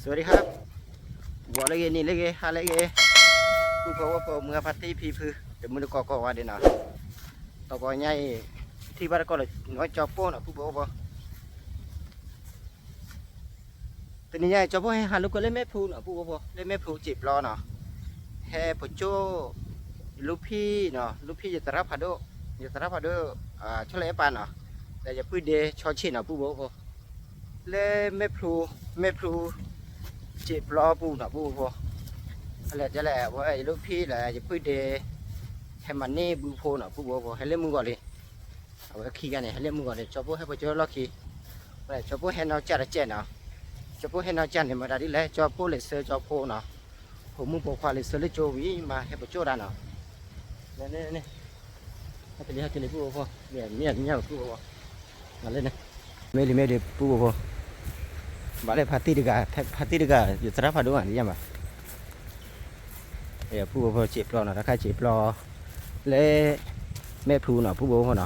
สวัสดีครับ ဂီၤလၢအဂ့ၤ နံၤလၢအဂ့ၤ ဟါလၢအဂ့ၤ ပုၢ်ဖိဝဲၢ်ဖိ မုၢ်ဂၤဖါတံၢ်ဖံဖု တမုၢ်တကိးကိးဂၤဒဲးနီၤ, တကိးညါအံၤ ထံၣ်ဘၣ်တကိးလၢ နဝဲကၠီပိၢ်နီၤ ပုၢ်ဖိဝဲၢ်ဖိ တနံၤညါအံၤ ကၠီပိၢ်ဟဲဟးလိာ်ကွဲလၢမဲၣ်ဖူနီၤ ပုၢ်ဖိဝဲၢ်ဖိ လၢမဲၣ်ဖူစံာ်ပျီနီၤ, ဟဲပကၠိ ယလူဖံနီၤ လူဖံယသရၣ်ဖးဒိၣ် ယသရၣ်ဖးဒိၣ် ဆီၣ်လၢအဲၣ်ပၢ်နီၤ, ဒီးယပုၢ်ဒ့ဆီဆ့ၣ်နီၤ ပုၢ်ဖိဝဲၢ်ဖိ လၢမဲၣ်ဖူ မဲၣ်ဖူ စံာ်ပျီပူၤနီၤ ပုၢ်ဖိဝဲၢ်ဖိ, ဖဲလဲၣ်ဒ်လဲၣ် အဝဲယလူဖံလၢယပုၢ်ဒ့ ဟဲမၤန့ၢ်ဘုဖိနီၤ ပုၢ်ဖိဝဲၢ်ဖိ ဟဲလၢမုၢ်ဂီၤလံ အဝဲခံဂၤန့ၣ် ဟဲလၢမုၢ်ဂီၤန့ၣ် ကၠီပိၢ်ဟဲပကၠိလီၢ်ခံ, ကၠီပိၢ်ဟဲနီၢ်ကၠၢ်တကဲးနီၤ, ကၠီပိၢ်ဟဲနီၢ်ကၠၢ်န့ၣ် မတၤဒ်လဲၣ် ကၠီပိၢ်လဲၤဆှၢကၠီဖိနီၤ, ဖိမုၣ်ဖိခွါလဲၤဆှၢလၢကၠိဝံၤ မၤဟဲပကၠိဒၣ်နီၤ, န့ၣ် ဟဲက့ၤလံ ဟဲက့ၤလံ ပုၢ်ဖိဝဲၢ်ဖိ, မ့ၢ်မ့ၢ်မ့ၢ်ပုၢ်ဖိဝဲၢ်ဖိ, မ့ၢ်လံမ့ၢ်ဒံး ပုၢ်ဖိဝဲၢ်ဖိ, ဘၣ်လၢဖါတံၢ်တဂၤ ဖါတံၢ်တဂၤ ယသရၣ်ဖးဒိၣ်မး ယမး ပုၢ်ဖိဝဲၢ်ဖိ စံာ်ပျီနီၤ တၢ်ခါစံာ်ပျီ လၢ မဲၣ်ဖူနီၤ ပုၢ်ဖိဝဲၢ်ဖိနီၤ,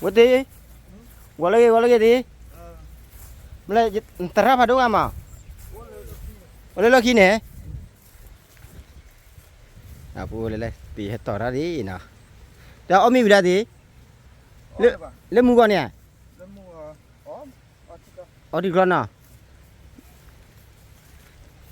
ဝဲသ့ၣ်, ဂီၤလၢဂ့ၤ ဂီၤလၢဂ့ၤသ့ၣ်, မ့ၢ်လၢ သရၣ်ဖးဒိၣ်ဂၤမး, အိၣ်လၢလီၢ်ခံန့ၣ်, ပုၢ်ဖိလဲၤလဲၤ ပဟဲတီၤတၢ်ဒ်နီၤ, ဒီးအီၣ်မ့ၤဝံၤဒၣ်သ့ၣ်, လၢမုၢ်ဂီၤန့ၣ်ဧါ, အီၣ်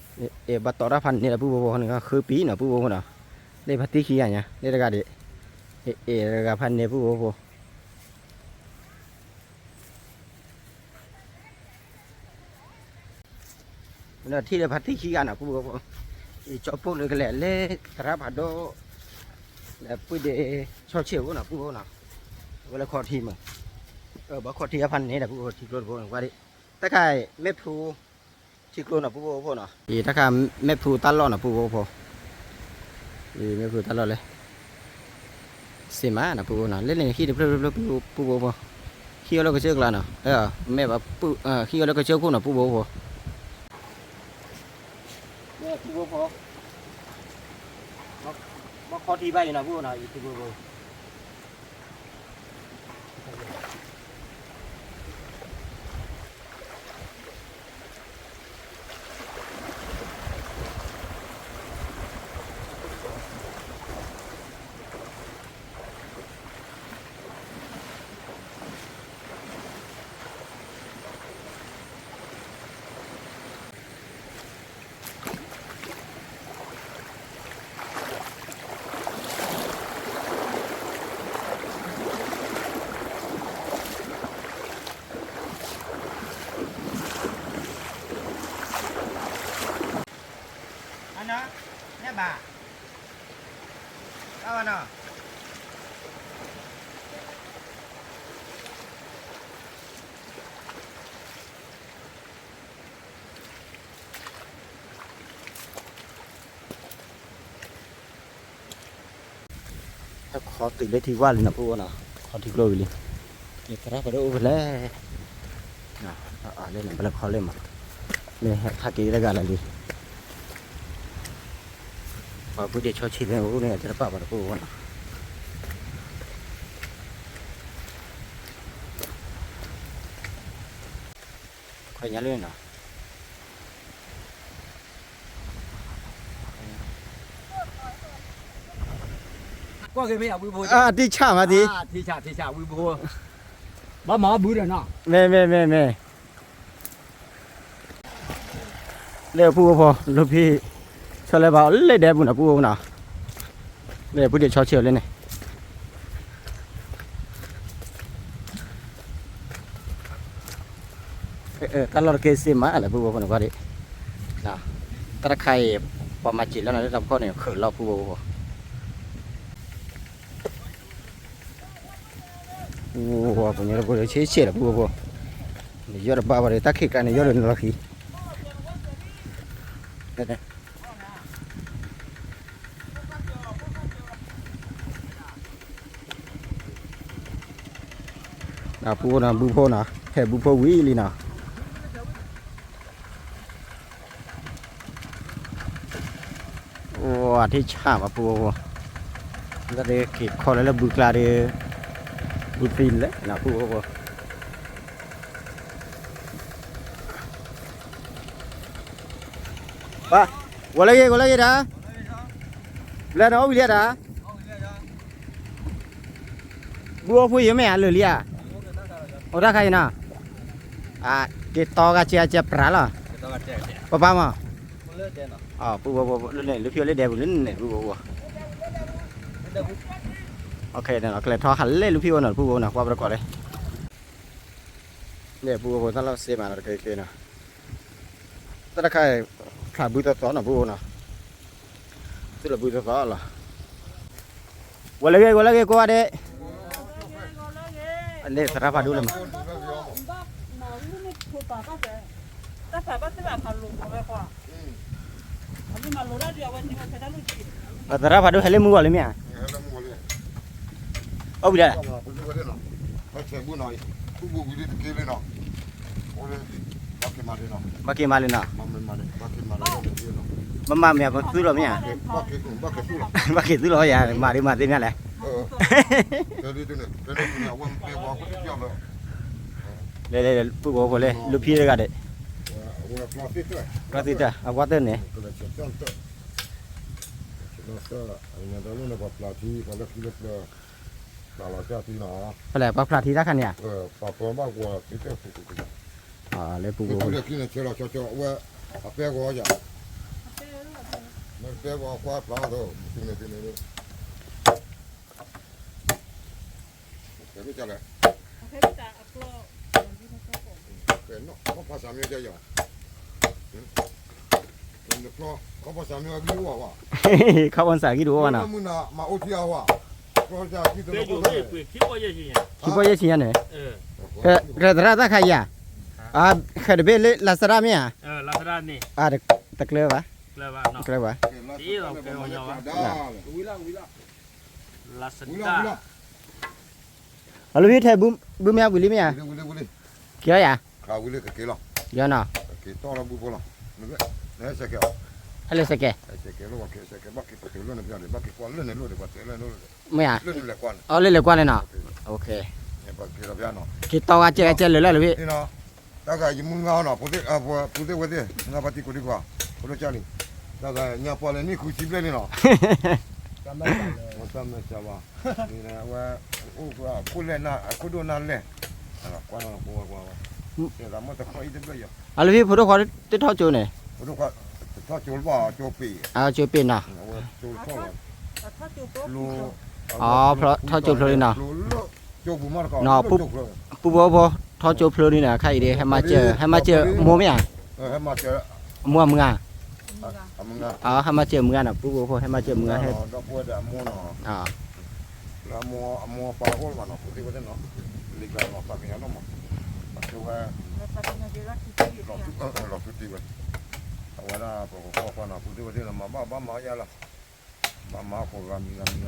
တံၢ်ကျီနီၤ, အဲ ဘၣ်တီၤတၢ်ဖးန့ၣ်ဒီး ပုၢ်ဖိဝဲၢ်ဖိန့ၣ် ဃုပံၤနီၤ ပုၢ်ဖိဝဲၢ်ဖိနီၤ, လၢဖါတံၢ်ခံဂၤညါ လၢတဂၤဒံး, အဲ အဲ တဂၤဖးန့ၣ် ပုၢ်ဖိဝဲၢ်ဖိ ထံၣ်လၢဖါတံၢ်ခံဂၤနီၤ ပုၢ်ဖိဝဲၢ်ဖိ, အံၤကၠီပိၢ်လၢကလဲၤလၢသရၣ်ဖးဒိၣ်, ဒီးပုၢ်ဒ့ဆီဆ့ၣ်အအိၣ်နီၤ ပုၢ်ဖိဝဲၢ်နီၤ, အဝဲလၢခီၣ်ထံးမး, ဘၣ်ခီၣ်ထံးအဖးန့ၣ်ဒီး ပုၢ်ဖိ ထံကျိတဘိန့ၣ် ကွၢ်ဒံး, တၢ်ခါအံၤ မဲၣ်ဖူ ထံကျိနီၤ ပုၢ်ဖိဝဲၢ်ဖိနီၤ, အံၤတၢ်ခါ မဲၣ်ဖူတၢ်လီၢ်နီၤ ပုၢ်ဖိဝဲၢ်ဖိ, အံၤမဲၣ်ဖူတၢ်လီၢ်လၢ စ့မးနီၤ ပုၢ်ဖိနီၤ, လၢန့ၣ်ဟံၣ်တဖျၢၣ်ဖျၢၣ်ဖျၢၣ် ပုၢ်ဖိဝဲၢ်ဖိ, ဟံၣ်အီၤလၢကစၢၢ်ကျါနီၤ, မ့ၢ်ဘၣ် ဟံၣ်အီၤလၢကစၢၢ်ခိၣ်နီၤ ပုၢ်ဖိဝဲၢ်ဖိ, ပုၢ်ဖိ ဘၣ်ခီၣ်ထံးဘၣ်အံၤနီၤ ပုၢ်ဖိနီၤ, အံၤထံဖိဖိ အနီၤ, နဲဘၣ်, အဝဲနီၤ ဟဲခီတုၤလၢထံဝၢ်လံနီၤ ပုၢ်ဖိနီၤ, ခီထံကျိဝံၤလံ, ယသရၣ်ဖးဒိၣ်အိၣ်ဖဲလဲၣ်, လၢန့ၣ် ပလဲၤခီလၢမး, မ့ၢ်ဟဲခါက့ၤတဂၤလၢာ်လံ, ပှၤပုၢ်ဒ့ဆီဆ့ၣ်လၢအိၣ်န့ၣ် တပာ်ပှၤတပူၤနီၤ ခွဲးညါလၢနီၤ, ကွၢ်က့ၤမ့ၢ်အဝံဖိ, အတံၢ်ဆၣ်မးသ့, ဘၣ်မၤအီၣ်ဘုဒီးနီၤ, မ့ၢ်မ့ၢ်မ့ၢ်မ့ၢ် လၢပုၢ်ဖိ လူဖံ ဆီလၢဘၣ်အီၤလၢဒဲပူၤနီၤ ပုၢ်ဖိနီၤ, လၢပုၢ်ဒ့ဆီဆ့ၣ်အီၤလၢန့ၣ်, တၢ်လီၢ်တက့ၢ်စ့မးလၢပုၢ်ဖိနီၤ ကွၢ်ဒံး, တၢ်တခါအံၤ ပှၤမၤစၢၤလီၤနီၤ လၢတၢ်ဖီခိၣ်န့ၣ် ခုးလီၤပုၢ်ဖိ, ပှၤကညီတဘိဆ့ဆ့လီၤ ပုၢ်ဖိ, နယီၢ်တဘၣ်ဘၣ်ဒီး တၢ်ခံးကျါန့ၣ် ယီၢ်ဒီးနလီၢ်ခံ ပုၢ်ဖိနီၤ ဘုဖိနီၤ ဟဲဘုဖိဝံၤလံနီၤ, အိၣ်အထံၣ်ဆၣ်ဘၣ်ပုၢ်ဖိ, လၢတက့ၤခီလၢလၢဘုကျါဒီး, ဘုသံလဲၣ်နီၤ ပုၢ်ဖိ, ပှၤ, ဂီၤလၢဂ့ၤ ဂီၤလၢဂ့ၤတၢ်, လၢနအိၣ်ဝံၤလံတၢ်, ဘုအိၣ်ဖှိၣ်ယမ့ၢ်ဧါ လၢာ်လံဧါ, အိၣ်တၢ်ခါအံၤနီၤ, က့ၤတီဂၤကဲကဲပြးလီၤ, ပပၢ်မး, ပူဖိဖိလၢန့ၣ် လုၢ်ဖံအိၣ်လၢဒဲပူၤလၢန့ၣ် ပူဖိဖိ, ကလဲၤထီၣ်ဟးလဲၣ်လုၢ်ဖံအိၣ်နီၤ ပူဖိနီၤ ကွၢ်ပတကိးလၢ န့ၣ် ပူဖိဖိ တၢ်လီၢ်စ့မးနီၤ တက့ၤက့ၤနီၤ, တၢ်တခါ ဖျးဘုသီသီနီၤ ပူဖိနီၤ, သူၣ်လီၤဘုသီသီလီၤ, ဂီၤလၢဂ့ၤ ဂီၤလၢဂ့ၤ ကိးဂၤဒဲး, န့ၣ်သရၣ်ဖးဒိၣ်လၢမး, သရၣ်ဖးဒိၣ်ဟဲလၢမုၢ်ဂီၤလၢမ့ၢ်ဧါ, အသရၣ်ဖးဒိၣ်ဟဲလၢမုၢ်ဂီၤလၢမ့ၢ်ဧါ, အိၣ်ဝံၤဒၣ် ဘၣ်က့ၤမၤလံနီၤ, မၤမ့ၢ်ပသူလီၤမ့ၢ်ဧါ, ဘၣ်က့ၤသူလီၤယၤ မၤဒ်မၤသ့မ့ၢ်လဲၣ်, လဲၤလဲၤ ပူဖိဖိလၢ လုၢ်ဖံတဂၤဒီး, ကျီသ့တၢ် အဝဲတၢ်န့ၣ် ဖဲလဲၣ် ပှၤဖျးထံတၢ်ခါန့ၣ်ဧါ, လၢပူဖိဖိ, ခီၣ်ဖီစးဂံၢ်တအိၣ်ဘၣ်နီၤ, ခံပီၢ်ယဲၢ်ဆံညါန့ၣ်, သရၣ်တၢ်ခါအံၤဧါ, ဃဲၤတဘ့ၣ်လၢ Lazada မ့ၢ်ဧါ, တကျၢၤဘၣ်, တကျၢၤဘၣ်, အလုၢ်ဖံထဲ ဘုမ့ၢ်ဝံၤလံမ့ၢ်ဧါ, က့ၤလီၤယၤ, က့ၤလီၤနီၤ, ဟဲလၢစဲးကဲး, မ့ၢ်ဧါ, အလၢလဲၤကွၢ်န့ၣ်နီၤ, က့ၤတီဂၤကဲကဲလၢာ်လၢာ်လၢာ်ဖံ တၢ်ဂၤယမုၢ်ငါအီၤနီၤ, ဖိသ့ၣ်ဝဲသ့ၣ် ငါပှၤတံၤကိးဒံးကွၢ်, ဖိဒိၣ်ကၢ်လံ, တၢ်ဂၤညါပှၤလဲၤနံၣ်ဃုဆံဘျဲၣ်လံနီၤ, တၢ်မဲာ်စှၤဘၣ်, အဝဲ အိၣ်ခိၣ်ဒိၣ်နၢ်လဲၣ်, ကွၢ်နီၤ, တၢ်မ့ၢ်တခီအံၤတဘျဲၣ်ယီၤ, အလၢဖံဖိဒိၣ်ခွါတထီၣ်ကၠိန့ၣ်, ဖိဒိၣ်ခွါ တထီၣ်ကၠိလၢၤဘၣ်, ကၠိပ့ၤ, ကၠိပ့ၤနီၤ, ထီၣ်ကၠိဖျိလံနီၤ, ပူဖိဖိ ထီၣ်ကၠိဖျိလံနီၤ, ခါအံၤဒီး ဟဲမၤစၢၤ ဟဲမၤစၢၤမိၢ်မ့ၢ်ဧါ, အမိၢ်အမုၢ်ဂၤ, ဟဲမၤစၢၤမုၢ်ဂၤနီၤ, ပူဖိဖိ ဟဲမၤစၢၤမုၢ်ဂၤဟဲ, လၢအမိၢ်အပၢ်အအိၣ်လၢၤဘၣ်နီၤ, ဖိသ့ၣ်ဝဲသ့ၣ်နီၤ, လံာ်ကျါနီၤ သးကညီၤနီၢ်မး, အဝဲ လီၤထူတံၢ်ဝဲ, အဝဲဒၣ်ပကကွၢ်ကွၢ်နီၤ ဖိသ့ၣ်ဝဲသ့ၣ်နီၤ မၤဘၣ်ဘၣ်မၤယါလီၤ, ဘၣ်မၤအခိၣ်ဂၤမံၤဂၤ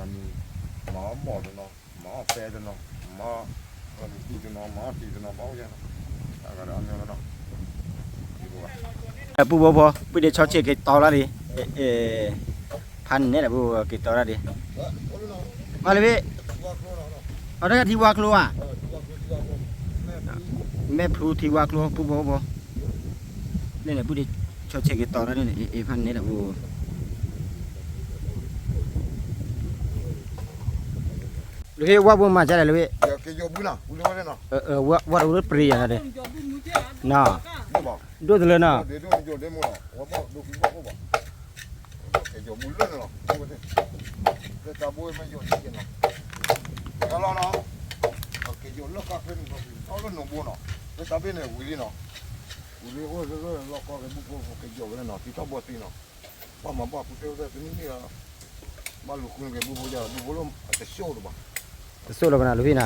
မံၤဂၤမံၤ, မၤအီၣ်ဘီၣ်တနီၤ, မၤအီၣ်ပဲတနီၤ, မၤအီၣ်နတူတနီၤ, မၤအီၣ်တံၤတနီၤ ဘၣ်အိၣ်ယါနီၤ, တၢ်ဂၤဒီးအါမးလီၤနီၤ ပူဖိဖိ ပှၤဒ့ဆီဆ့က့ၤတီလီၤဒံး, ဖးန့ၣ်ဒီး ပူဖိက့ၤတီတၢ်ဒံး, မၤလၢဖဲ, အတၢ်ထံဝါကျိဧါ, မဲၢ်ဖူထံဝါကျိ ပူဖိဖိ, န့ၣ်န့ၣ် ပှၤဒ့ဆီဆ့က့ၤတီတၢ်ဒံးန့ၣ် ဖးန့ၣ်ဒီး ပူဖိ လၢဖဲဝဲဘိမၤကလဲၣ်လၢဖဲ, ဝဲတဝဲပရံယၤဒီး, ဒိၣ်တလၢနီၤ, ကဲယိာ်မူလၢန့ၣ်လီၤ, လၢတၢ်ဘိမ့ၢ်ယိာ်န့ၣ်နီၤ, ကဲလီၤနီၤ, ကဲယိာ်လၢကါဖဲန့ၣ်ဒီး တၢ်လၢနီၢ်ဘိနီၤ, လၢတၢ်ဘ့ၣ်န့ၣ်ဝံၤလံနီၤ, ဝံၤလံအိၣ်လၢလၢလီၢ်ကီၢ်ကဲဘူၣ်ဖိ ကဲယိာ်ဝဲန့ၣ်နီၤ, တံထီၣ်ဘီသံနီၤ, ဘၣ်မၤဘၣ်ပူၤတဲဝဲတနံၣ်န့ၣ်, ဘၣ်လူၤဃုကဲဘူၣ်ဖိယၤ ဘူၣ်ဖိလၢအတဆိၣ်တဘၣ်, တဆိၣ်လီၤဘၣ်နီၤ လၢဖဲနီၤ,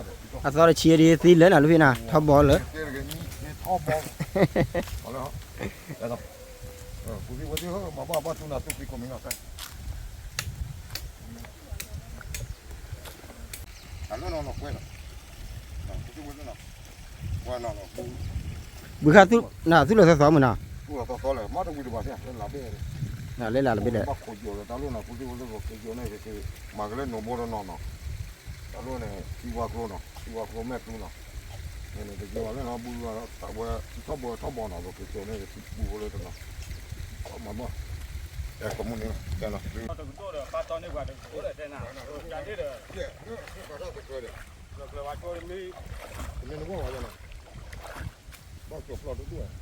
အသီတဆံဒ်သံလၢနီၤ လၢဖဲနီၤ ထီဘိလၢ ထီဘိ ပူၤသ့ၣ်ဝဲသ့ၣ် မၤဘၣ်ဘၣ်ထူနၤထူပံၤကိးမံၤနီၤ, ဘုခါသူၣ်လီၤသီသီမုၢ်နီၤ, လၢလၢ်တဘ့ၣ်ဒီး ဘၣ်ခိၣ်ယိာ်လီၤတၢ်လီၢ်နီၤ ပူၤသ့ၣ်ဝဲသ့ၣ် ကက့ၤယိာ်န့ၣ် ကက့ၤ မၤကလဲနီၢ်ဘိတနီၤနီၤ, တၢ်လီၢ်န့ၣ် ထံဝါကျိနီၤ ထံဝါကျိမဲာ်ကျိနီၤ, န့ၣ်န့ၣ် ကက့ၤဝဲလၢနီၤ ဘူၣ်ဝဲဒီး တၢ်ဝဲထီၣ်ဘီထီၣ်ဘီနီၤ ပက့ၤကၠိန့ၣ် ပူၤဖိလၢတနီၤ, မၤဘီၣ်, ကမူၣ်န့ၣ်, တကဒိၣ်ဒီး ပၢ်တီန့ၢ်ပှၤတကဒိၣ်ဒီးတဲနၤ, ကဒ်ဒီး, ဘၣ်ကၠီၤဖျီၣ်တဒိၣ်, ဝံၤကဒိၣ်, တ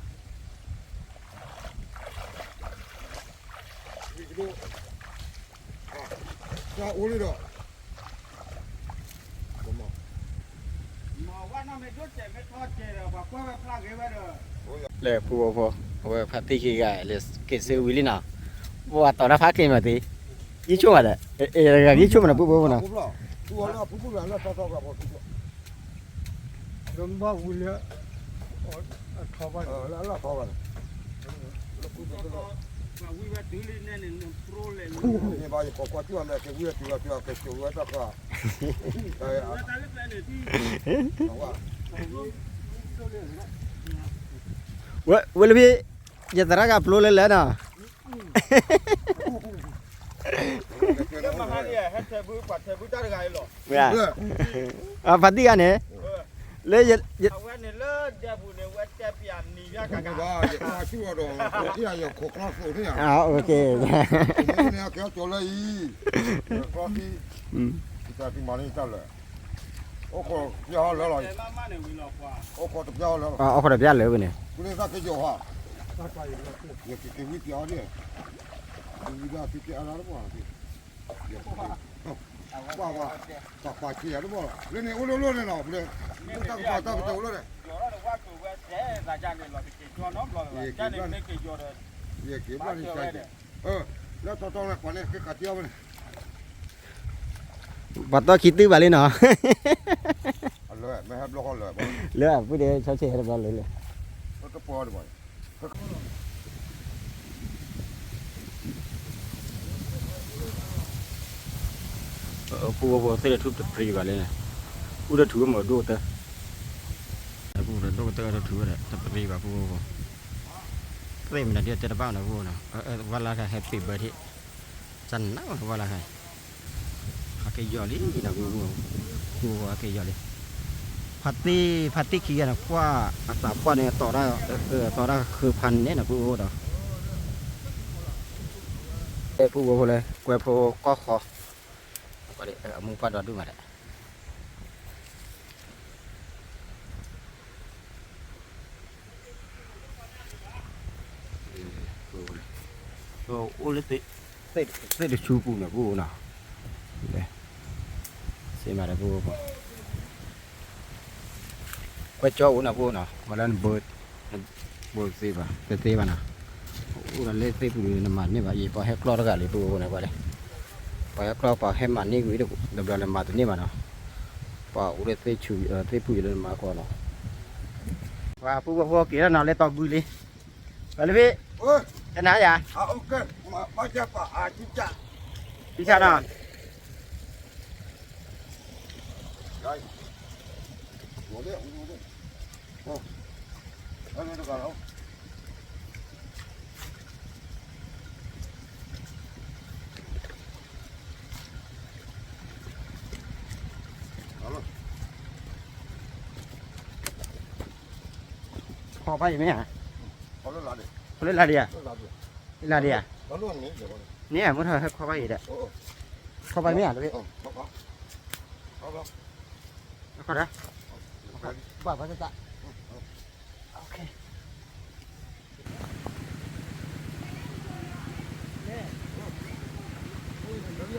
ၢ်အိၣ်လံဒီး လၢဖုဖိ, အဝဲဖါတံၢ်ခံဂၤ လၢက့ၤစ့ဝံၤလံနီၤ, ပှၤတီၤတၢ်ဖးက့ၤမးသ့, ယဆိကမိၣ်ဒီး, ယဆိကမိၣ်နီၤ ဖုဖိနီၤ, လၢဘၣ်ဝံၤလၢ အထီဘၣ်, လၢအလီၢ်ထီဘၣ်န့ၣ်, ဘၣ်ယကကွၢ်ကွၢ်က့ၤဝံၤတံၤဝဲတၢ်ခါ, ဝဲလၢဖဲ ယသရၣ်ကပျိလၢလၢနီၤ, ဖါတံၢ်ဂၤန့ၣ်, လၢ အိၣ်ခိးတပျၢ်ဟီလၢလီၤ, အိၣ်ခိးတပျၢ်လၢဝဲန့ၣ်, ယကက့ၤဝံပျၢ်အီၤဒ်, ဝံဒၣ်သုတဲအါလၢတဘၣ်, ပှၤပှၤပှၤဆံးယၤတဘၣ်လီၤ, လၢန့ၣ်အိၣ်လၢလီၢ်န့ၣ်လီၤ, လၢတၢ်ကပၤတၢ်ကတၢၢ်အိၣ်လၢန့ၣ်, ယက့ၤဘၣ်န့ၣ်, ယက့ၤဘၣ်န့ၣ်, လၢတီတီန့ၣ် ပှၤန့ၣ်ဃ့ခးတံၢ်အီၤဝဲန့ၣ် ပှၤတီခံတုၤဘၣ်လံနီၤ, လၢအပူၤဒ်ဆီဆဲးဟဲတဘျီလၢလၢ, ဖုဖိသ့ၣ်တထူၣ်တပျံၤဘၣ်လံန့ၣ်, အိၣ်တထူၣ်မ့ၢ်ဒိၣ်တၢ်, ဖုဖိဒိၣ်ကတၢၢ်တထူၣ်ဝဲဒီး တပျံၤဘၣ်ဖုဖိ, သ့ၣ်မနုၤဒ်တဲတဘၣ်နီၤဖုဖိနီၤ, ဝဲလၢခါ happy birthday, တၢ်နးဝဲလၢခါ ဟးက့ၤယီၤလံနီၤ, ဖုဖိဟးက့ၤယီၤလံ, ဖါတံၢ် ဖါတံၢ်ခံဂၤန့ၣ် ကွၢ်အသးပှၢ်န့ၣ် တီၤတၢ်ဃုဖးန့ၣ်နီၤ ဖုဖိဒီး, ဖုဖိဖိလၢ ကွဲဖိကီၢ်ဃီ, အမူပှၢ်ဒီဒူၣ်မးဒီး အိၣ်လၢသ့ၣ်တဆူပူၤန့ၣ် ဖုဖိနီၤ, စ့မးဒီးဖုဖိ, ကွဲကၠီအိၣ်နီၤဖုဖိနီၤ, ဝဲလၢနဘၢ ဘၢသ့ဘၣ် တသ့ဘၣ်နီၤ, အိၣ်ဒီးလၢသ့ၣ်ပူၤနမၤန့ၢ်ဘၣ်, ယပှၤဟဲကျီတဂၤလံဖုဖိန့ၣ်, ပှၤဟဲကျီပှၤဟဲမၤန့ၢ်ကွံာ်တဘျီလၢမၤတန့ၢ်ဘၣ်နီၤ, ပှၤအိၣ်လၢသ့ၣ်ဆူ သ့ၣ်ပူၤလၢနမၤကီးနီၤ, ပှၤဖုဖိက့ၤလီၤနီၤ လဲၤတီၢ်ဘုလံ, ပှၤလၢဖဲ ကနၤယၤ, ကံဆါနီၤ ခီဘၣ်အံၤမ့ၢ်ဧါ, ခီလၢလါဒံးဧါ, လါ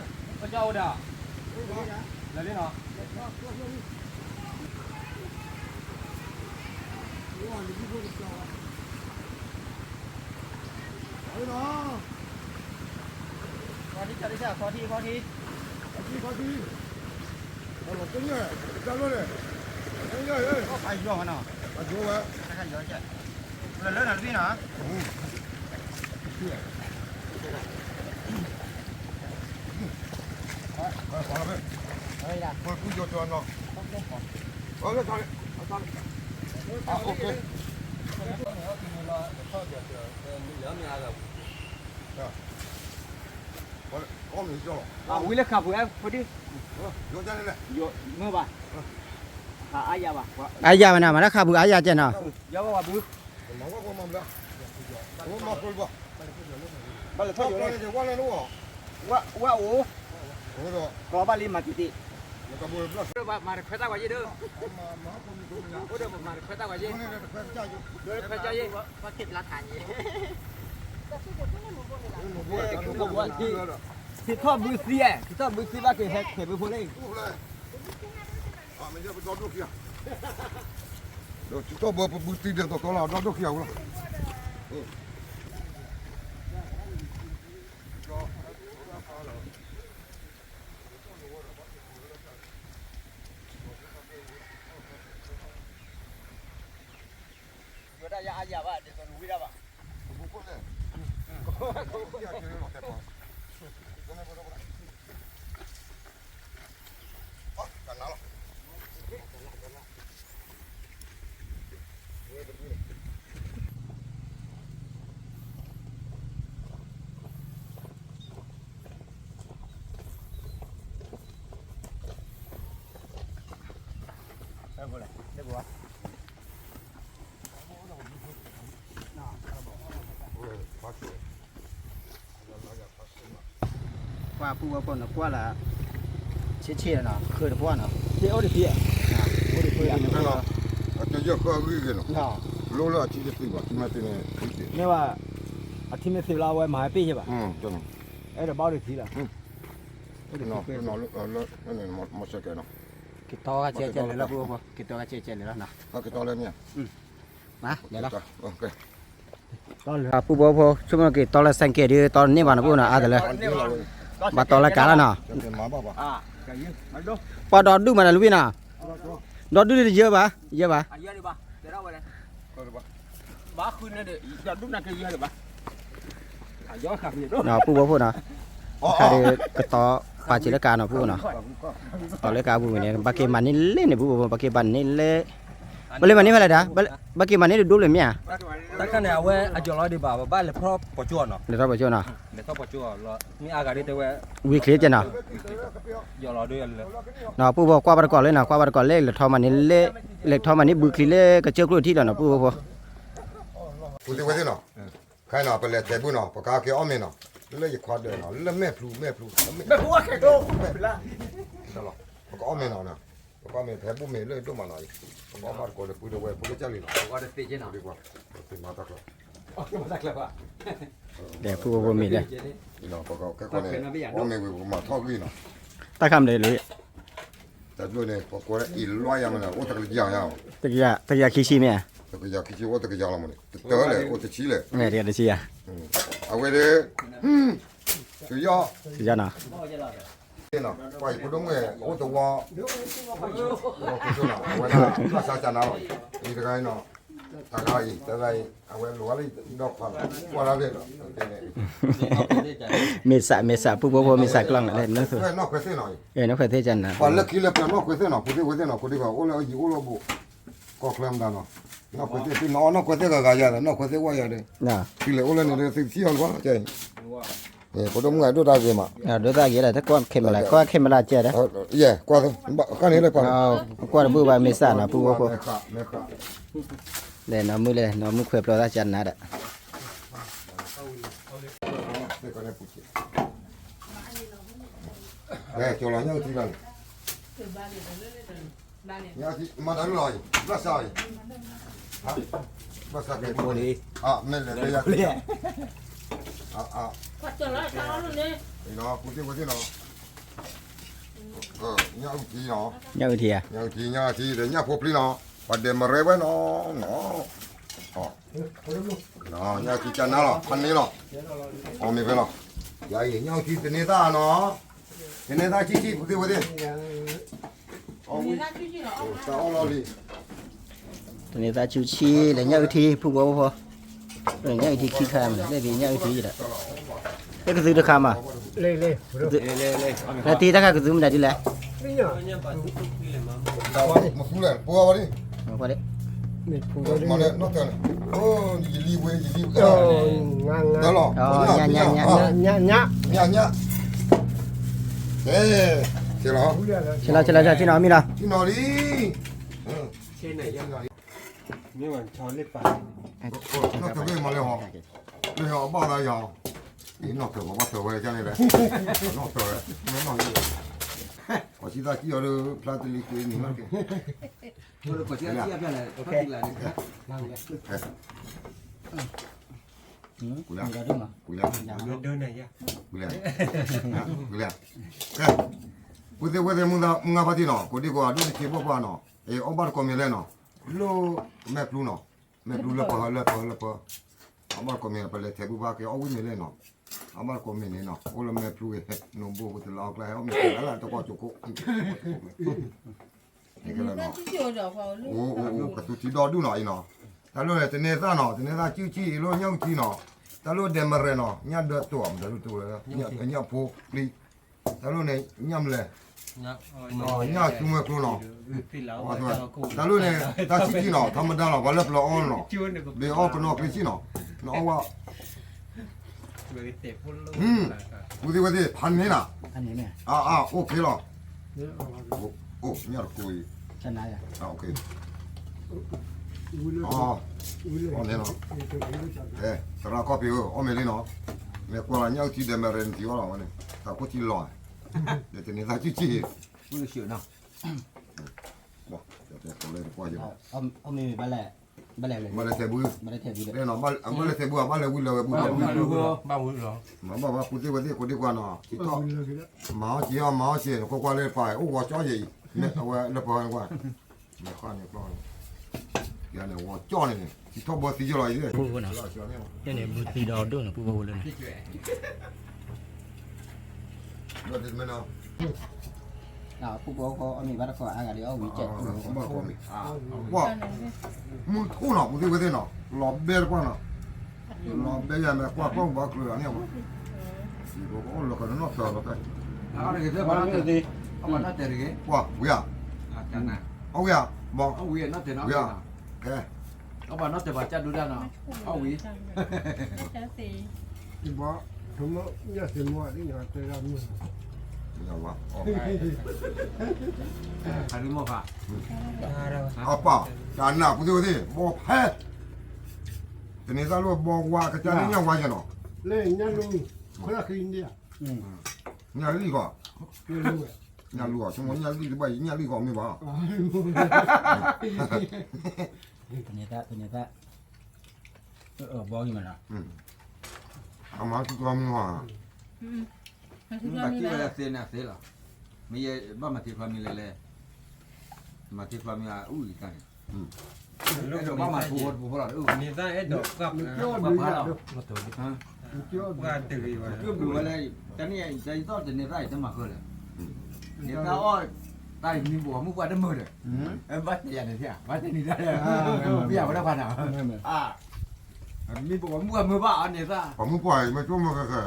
ဒံးဧါ, န့ၣ်မ့ၢ်ထီၣ်ဟဲခီဘၣ်အံၤဒီး, ခီဘၣ်မ့ၢ်ဧါတဘ့ၣ်, ခီဒီး, ဘၣ်ဘၣ်တၢ်, ပကအိၣ်ဒီး, လၢလံနီၤ, ခီထံ ခီထံ ခီထံ, ခီထံ, အယီၤဝဲနီၤ, လၢလၢနီၤတဘ့ၣ်နီၤ, ဝံလၢခးပူၤအဲ ဖိဒံ, မ့ၢ်ဘၣ်, အါယၤဘၣ်, အါယၤဘၣ်နီၤ မၤတၢ်ခးပူၤအါယၤကဲနီၤ, ယၤဘၣ်ဝဲပူၤ, မၤဖိဘၣ်, ဘၣ်လဲၤထီၣ်ယိာ်လီၤ, ဝဲအိၣ်, ကီဘၣ်လံမၤတံၢ်တံၢ်, မၤတခွဲးတၢ်ဝဲယ့ၢ်ဒီး, အိၣ်ဒီးမၤတခွဲးတၢ်ဝဲယ့ၢ်, ခွဲးတၢ်ယ့ၢ်, ထံထီၣ်ဘုသံ, ထံထီၣ်ဘုသံဘၣ်က့ၤဟဲ ခဲးဘုဖိလၢ ဒီးထံထီၣ်ဘၢပဘုသံဒီးသီသီလီၤ ဒီဒိၣ်ခံဂၤဝဲလီၤ. ယိၤဒၣ်ယအါယၤဘၣ် ဒ်သိးနဝံဒၣ်ဘၣ်. ကွၢ်ပူၣ်ဝဲဖိနကွၢ်လၢ ဆ့ဆ့နီၤ ဃုတပှၢ်နီၤ အိၣ်တဖံး, အိၣ်တဖံး, အတယီၢ်ဃၢအဂံၢ်ဂ့ၤနီၤ, လိၣ်လၢအထံတသ့ဘၣ် ထံမ့ၢ်သ့န့ၣ်, မ့ၢ်ဘၣ်, အထံမ့ၢ်သ့လၢအဝဲမၤဟဲပ့ၢ်ယဲဘၣ်, အဲၣ်ဒိးဘၣ်အိၣ်တဖံးလီၤ, မီၢ်စဲကဲနီၤ, က့ၤတီဂၤကဲကဲလဲၣ်လီၤ, က့ၤတီဂၤကဲကဲလဲၣ်လီၤနီၤ, လဲၤလီၤ ပူၣ်ဘီဖိ ဆိကမိၣ်က့ၤတီလၢစဲကဲဒုး တီန့ၢ်ဘၣ်နီၤ ပူၣ်နီၤ အါတလၢ, ဘၣ်တီလၢကးလီၤနီၤ, ပှၤဒီဒူၣ်မးနီၤ လူဝံၣ်နီၤ, ဒီဒူၣ်ဒုးတယၢဘၣ်, ယၢဘၣ်, ပူၣ်ဘီဖိနီၤ, တခါဒီးကတီပာ်စၢၤလၢကးနီၤ ပူၣ်နီၤ, တီလၢကးပူၤမ့ၢ်န့ၣ် ဘၣ်က့ၤမၤန့ၢ်လၢန့ၣ် ပူၣ်ဘီဖိ ဘၣ်က့ၤမၤန့ၢ်လၢ, ဘၣ်လၢမၤန့ၢ်ဖဲလဲၣ်ဒၣ်, ဘၣ်က့ၤမၤန့ၢ်တဒိၣ်လၢၤမ့ၢ်ဧါ, တၢ်ခါန့ၣ် အဝဲအယီၤလီၤဒံးဘၣ် ပဘၣ်လဲၤထီၣ်ပီကၠိနီၤ, လဲၤထီၣ်ပီကၠိနီၤ, လဲၤထီၣ်ပီကၠိလီၤ, မ့ၢ်အါဂၤဒ်တဲဝဲ, ဝံၤချ့ကဲနီၤ, ယီၤလီၤဒ်လၢ, နီၤ ပူၣ်ဘီ ကွၢ်ဘၣ်တကိးလၢနီၤ ကွၢ်ဘၣ်တကိးလၢ လဲၤထီၣ်မၤန့ၢ်လၢ, လဲၤထီၣ်မၤန့ၢ်ဘုချံလၢကစၢၢ်ကျိၣ်ထံၣ်လီၤနီၤ ပူၣ်ဘီဖိ, ပူၤသ့ၣ်ဝဲသ့ၣ်နီၤ, ခဲအံၤနီၤ ပလဲၤတဲဘုနီၤ ပကအီၣ်က့ၤအီၣ်မ့ၤနီၤ, လၢယခွါဒၢးနီၤ လၢမဲာ်ဖျူမဲာ်ဖျူ, မဲာ်ဖျူ, ပကအီၣ်မ့ၤနီၤ, ပကအီၣ်မ့ၤဖဲဘိၣ်မ့ၤလၢဒိၣ်မးနီၤ, ပကအီၣ်ဘၣ်တကိးလၢပုၢ်တဝဲၢ်ဖိကစၢ်လံနီၤ, ဒီးပူၣ်ဘီဖိမ့ၤလဲၣ်, အီၣ်မ့ၤဝံၤပကမၤထီၣ်ဂံၢ်နီၤ, တၢ်ခါမလဲၣ်လၢ တၢ်ဘျုးန့ၣ် ပကိးလၢအံၤလွါယၤမ့ၢ်န့ၣ် အိၣ်တကယၤယၤ, တကယၤခံဆံမ့ၢ်ဧါ, တကယၤခံဆံ အိၣ်တကယၤလီၤမ့ၢ်န့ၣ် တတၢၢ်လဲၣ် အိၣ်တဆံလဲၣ်, တကယၤတဆံယၤ, အဝဲဒၣ်, သုးယီၣ်, သုးယီၣ်နီၤ, ပှၤယဖိဒိၣ်မုၣ်အိၣ်သဝီ, အဝဲဒၣ်ဘၣ်ဆါကနါလီၤ, အံၤတဂၤအံၤ တဂၤအံၤ အဝဲလိၤဝဲလၢဒီခွါလီၤ ကွၢ်ဒၣ်ဖဲလီၤ, မ့ၢ်စး မ့ၢ်စး ပူၣ်ဘီဖိမ့ၢ်စးကျီၢ်န့ၣ်လၢ နီၢ်ခွဲးသ့ၣ်, နီၢ်ခွဲးသ့ၣ်ကနါ ပှၤလၢခံလၢပျၢၤနီၢ်ခွဲးသ့ၣ်နီၤ ဖိသ့ၣ်ဝဲသ့ၣ်နီၤ ဖိဒံးဘၣ်အိၣ်လၢအယံၤအိၣ်လၢအဘူး, ကီၢ်ချၢမတၤနီၤ, နီၢ်ခွဲးသ့ၣ်သ့ၣ်နီၤ နီၢ်ခွဲးသ့ၣ်ဂၤဂၤယၤဒီး နီၢ်ခွဲးသ့ၣ်ဝဲယၤဒီး, သုလဲၤအိၣ်လၢန့ၣ်ဒီးသုထံၣ်အီၤလၢၤဘၣ်, ဖိဒိၣ်မုၣ်အဒိၣ်တၢ်ဂ့ၤမး, ဒိၣ်တၢ်ဂ့ၤလၢ တကွၢ်ခဲမလၢ ကွၢ်ခဲမလၢကဲဒီး, ယဲ, ကွၢ်, ကန့ၣ်လၢပှၤ, ကွၢ်တဘုၣ်ဘၣ်မ့ၢ်စးနီၤ ပူၣ်ဘီဖိ, လဲၤနီၢ်မုၣ်လဲၤ နီၢ်မုၣ်ခွဲးပျီသးကနါဒီး ကၠီလီၤညၣ်အုၣ်ထံလီၤန့ၣ်, ညၣ်အုၣ်ထံ မၤတၢ်လီၤအံၤ ဘၣ်ဆါအံၤ, ဘၣ်ဆါကဲဖိလံ, မ့ၢ်လဲၤလၢယၤ, ပူၤသ့ၣ်ဝဲသ့ၣ်နီၤ, ညၣ်အုၣ်ထံနီၤ, ညၣ်အုၣ်ထံဧါ, ညၣ်အုၣ်ထံ ညၣ်အုၣ်ထံဒီးညၣ်ဖိပျံၤနီၤ, ပှၤဒဲးမရဲဝဲနီၤ, ညၣ်အုၣ်ထံကနါလီၤ ဖးန့ၢ်လီၤ, အီၣ်မ့ၤဖဲလီၤ, ယၤအံၤ ညၣ်အုၣ်ထံတန့ၤသၣ်နီၤ, တန့ၤသၣ်ဆံၣ်ဆံၣ် ပူၤသ့ၣ်ဝဲသ့ၣ်, တန့ၤသၣ်ဆံၣ်ဆံၣ် လဲၤညၣ်အုၣ်ထံ ဖုဘီဖိ, ညၣ်အုၣ်ထံခံခါမး လၢဒ်ညၣ်အုၣ်ထံဒီး, လၢကသုတခါမး, လၢတ့တၢ်ခါကသုမတၤဒ်လဲၣ်, မသူလဲၣ် ပှၤဝဲဒၣ်, မၤလၢနီၢ်တၢ်န့ၣ်, ယလံဝဲ ယလံဝဲ, ညါ, ညါ, ညါ, ညါ, ညါ, ညါ, ဆဲးလီၤ ဆဲးလီၤ ဆဲးလီၤ ဆဲးနီၤ မံလီၤ, မ့ၢ်ဝဲဆီလ့ပာ်, နီၢ်တၢ်ဘ့ၣ်မၤလၢဟီ, လၢဟီအဘၣ်သးယၤ, လၢ နီၢ်တၢၤပှၤဘၣ်တၢၤဝဲကန့ၣ်လဲၣ်, နီၢ်တၢၤဝဲ, မ့ၢ်နီၢ်ယံၤ, ပှၤဆံသၢကံၢ်အီၤဒီး ဖျါတလံၤကွံာ်နံၤမးက့ၤ, ကွံာ်လဲၣ်, ကွံာ်လဲၣ်, ကွံာ်လဲၣ်, ဝ့သ့ၣ်ဝ့သ့ၣ်မုၢ်ဂါဖါတံၢ်နီၤ ကိးဒံကိးဂၤဒိၣ်တဆံဘိၣ်ပှၢ်နီၤ, အ့ၣ် အီၣ်ဘၣ်တကိးမံၤလဲၣ်နီၤ, လၢမဲာ်ပျူၤနီၤ, မဲာ်ပျူၤလၢပၢၤလၢပၢၤလၢပၢၤ, အီၣ်ဘၣ်တကိးမံၤ ပလဲၤထဲးဘုဘၣ်က့ၤအီၣ်ဝံၣ်မံၤလဲၣ်နီၤ, အီၣ်ဘၣ်တကိးမံၤန့ၣ်နီၤ အိၣ်လၢမဲာ်ပျူၤဂ့ၤ နိဘိပတလီၤအီၣ်ကျဲ ဟဲအီၣ်မံၤကျဲလၢတကွီၢ်ကၠိခိၣ် တၢ်လိၣ်န့ၣ် တန့ၤသၣ်နီၤ တန့ၤသၣ်စုၣ်ဆံၣ်အံၤလိၣ်ညၣ်အုၣ်ထံနီၤ, တၢ်လိၣ်ဒဲးမရဲၣ်နီၤ ညၣ်ဒၢတိၢ်မတၤလိၣ်တိၢ်ဝဲ, ညၣ်ဖိပျံၤ, တၢ်လိၣ်န့ၣ် ညၣ်မလဲၣ်, ညၣ်သူမှဲကျိနီၤ, တၢ်လိၣ်န့ၣ် တၢ်ဆံၣ်ဆံၣ်နီၤ ထီမဒါလီၤ ပှၤလၢပျၢၤအီၣ်နီၤ, ဘၣ်အီၣ်ကနီၣ်ကျ့ဆံၣ်နီၤ, နအီၣ်ဝဲ ဝံသ့ၣ်ဝဲသ့ၣ် ဖးန့ၣ်နၤ, အါအါ အိၣ်ခ့လီၤ, အိၣ်ညၣ်တကိးအံၤ, အီၣ်န့ၣ်နီၤ, သရၣ်ကီၢ်ဖံးဧၢ အီၣ်မ့ၤလံနီၤ, မ့ၢ်ကွၢ်လီၤညၣ်အုၣ်ထံဒဲးမရဲၣ်နထံအီၣ်လီၤဝဲန့ၣ် တၢ်ခိၣ်ထံလီၤ, ဒီးတန့ၤသၣ်စုၣ်ဆံၣ်, ဘၣ်လဲၤထဲးဘု, ဘၣ်လဲၤထဲးဘု, ဘၣ်လဲၤထဲးဘု ဘၣ်လဲၤဝံၤလၢဝဲဘုဘၣ်, ဘၣ်ဝံၤလီၤ, ဘၣ်ဘၣ် ပူၤသ့ၣ်ဝဲသ့ၣ် ကိးဒံကွၢ်နီၤ ထံထီၣ်, မၤအီၣ်က့ၤအီၤ မၤအီၣ်က့ၤ နကွၢ်ကွၢ်လၢပၢ် အိၣ်ဂီၤကၠီယဲအံၤ, အဝဲလၢပၢၤဝဲကွၢ်, မ့ၢ်ဃၣ်န့ၣ်ကျီ, ယၤန့ၣ် ဂီၤကၠီန့ၣ်န့ၣ် ထံထီၣ်ဘီသံယလီၤအံၤ, န့ၣ် ဘုသံဒီးဒိၣ်န့ၣ် ပူၤဝဲလၢန့ၣ် ပူၤကီၢ်အီၣ်မ့ၤဘၣ်တခီအါဂၤဒီးအီၣ်ဝံၤကဲး, မုၢ်ထူၣ်နီၤ ပူၤသ့ၣ်ဝဲသ့ၣ်နီၤ လီၤဘဲတပှၢ်နီၤ, လီၤဘဲယၤမ့ၢ်ကွၢ်ကီၢ်ဘီကျၢၤအန့ၣ်, အိၣ်လီၤကနီၣ်တၢၤလီၤတဲ, ကွၢ်ဝံၤဧါ, အီၣ်ဝံၤဧါ, ဘီ, ဝံၤဧါ, ဘီ, အပၢ်, တၢ်နၢ်ပူၤသ့ၣ်ဝဲသ့ၣ် ဘီဖဲ, တန့ၤသၣ်လၢဘီဝါ ကစၢ်န့ၣ်ညၣ်ဝါယဲနီၤ, လၢညၣ်လူၤ, ညၣ်လံၣ်ကီး, ညၣ်လူၤအီၤ ဆိကမိၣ်ညၣ်လံၣ်တဘၣ်အံၤ ညၣ်လံၣ်ကီးမ့ၢ်ဘၣ်, တန့ၤသၣ်, တန့ၤသၣ်, ဘီဂံၢ်မးနီၤ, အမၤထူၣ်ကျီမ့ၢ်ဟီ, ဘၣ်ထံၣ်ဝဲလၢသ့န့ၣ်သ့လီၤ, မ့ၢ်ယဲဘၣ်မၤထံဖျါမ့ၢ်လဲၣ်လဲၣ်, မၤထံဖျါမ့ၢ်အူအံၤတၢ်န့ၣ်, အဲၣ်ဒိးဘၣ်မၤထူဖိတဖိလီၤ, န့ၣ်သၣ်အဲၣ်ဒိးပှၢ်ဖးလီၤ, ပှၢ်တဂ့ၤဘၣ်, ကၠိဘျုးဝဲလၢ, တၢ်န့ၣ် ယသီၣ်တန့ၤသၣ်အံၤတမၤဃၢလၢာ်, န့ၤသၣ်အီၣ်, တၢ်မံဘိးမုၢ်ပှၢ်တမုာ်ဒီး, ဘၣ်တဲယၤန့ၣ်, ဘၣ်တဲန့ၣ်တၢ်, ဘၣ်ယၤဝဲဒၣ်ဖးနၤ, မံဘိးမုၢ်ပှၢ်မုာ်ဘၣ်အီၤန့ၣ်သၣ်, ပှၤမုၢ်ပှၢ်အံၤမ့ၢ်ကၠိမုၢ်ဃဲဃဲ,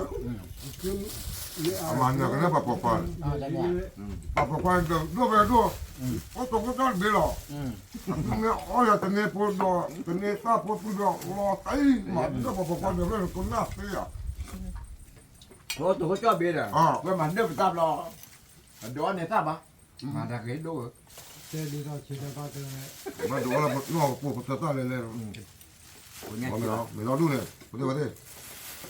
အမၤနၢၤကန့ၢ်ပှၤပိာ်ခွါ, ပှၤပိာ်ခွါဒိၣ်ဝဲဒိၣ်, အိၣ်တိၤခိၣ်တီတဘ့ၣ်လီၤ, မ့ၢ်အီၣ်ယၤတန့ၤဖိဒီး တန့ၤသၣ်ဖိပုၢ်ဒီး လီၤသးအံၤ မၤဒၣ်ပှၤပိာ်ခွါဒီး လၢနကနၣ်သ့ဧါ, အိၣ်တိၤခိၣ်တီတဘ့ၣ်ဒီး ဝဲမၤဒၢပသၣ်ဘျီ, အဒိးန့ၢ်သၣ်ဘၣ်, မၤတၢ်ဂ့ၤဒိၣ်ဧၢ, တဲဒ်သိးဆံးတဘၣ်ကလဲၣ်, ဘၣ်ဒိးလၢပနီၢ်ကပိာ်ပတၢ်တၢ်လဲၣ်လဲၣ်, မ့ၢ်လီၤဒူၣ်န့ၣ် ပသ့ၣ်ဝဲသ့ၣ်,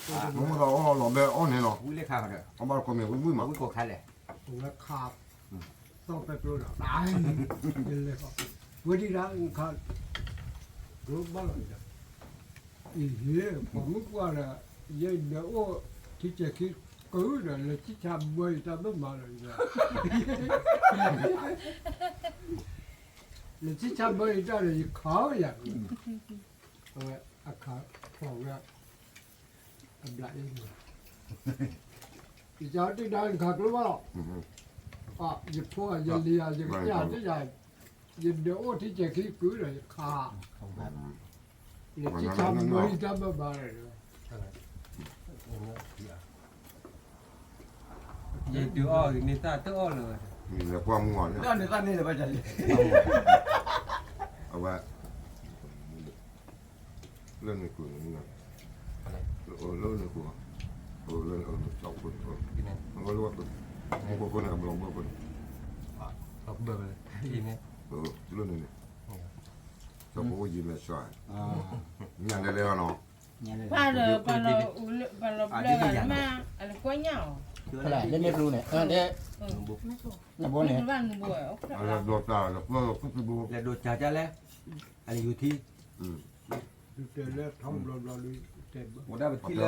မ့ၢ်မ့ၢ်သးအီၣ်လီၤဘဲအီၣ်န့ၣ်လီၤ, အီၣ်ဘၣ်တကိးမ့ၢ်ဝံၣ်ဝံၣ်မး, ဝဲခး, သီၣ်ပဲကျိဒီး, ဝဲဒၣ်ခး, ဒိဘၣ်လီၤ, အံၤ ပှၤမုၢ်ပှၢ်ဒီး, ယဒၢးအိၣ်ထံကဲၤခံကုာ်ဒီး လဲၤဆံၣ်ဆါဘၢယတၢ်ဘၣ်မၤလီၤ, လဲၤဆံၣ်ဆါဘၢယတၢ်ဒီး ယခးအီၣ်ယၤ, အဝဲအခးဖီၣ်ဝဲ, အဘျးအ့ၣ်န့ၣ်, ယကတ့ဒါနခးကျိဘၣ်လီၤ, ယဖိဧါ ယလံၤဧါ ယကစၢ်တ့ယၤ, ယဒၢးအိၣ်ထံကဲၤခံကုာ်ဒီးယခး, ယဆံၣ်ဆါဘၢယတၢ်ဘၣ်မၤလီၤ, ယဒုးအီၣ်ဂ့ၤန့ၢ်သၣ်တအီၣ်လၢၤ, လဲၤကွၢ်မူအီၤန့ၣ်, အဝဲ လၢန့ၣ်ကွၢ်, လၢန့ၣ်ကွၢ်, လၢန့ၣ်ကွၢ်, လၢန့ၣ်ကွၢ်, မူခိၣ်ဃိန့ၣ် အဘျီဘၢဃိန့ၣ်, လၢန့ၣ်န့ၣ်, ကၠီဖိအိၣ်ယံၤမဲာ်ဆှး, ညၣ်လဲၤလဲၤလီၤနီၤ, ပၢ်ဒီး ပၢ်လီၤ ပၢ်လီၤဘျၢဂၤမး အလဲၤကွၢ်ညၣ်အီၤ, လၢန့ၣ်ပျူၤန့ၣ်, နဘိန့ၣ်, လဲၤဒိးစၢ်ကလဲၣ်, အလဲၤယူၤထံ, ဝဲဒၣ်ပထံၣ်လၢ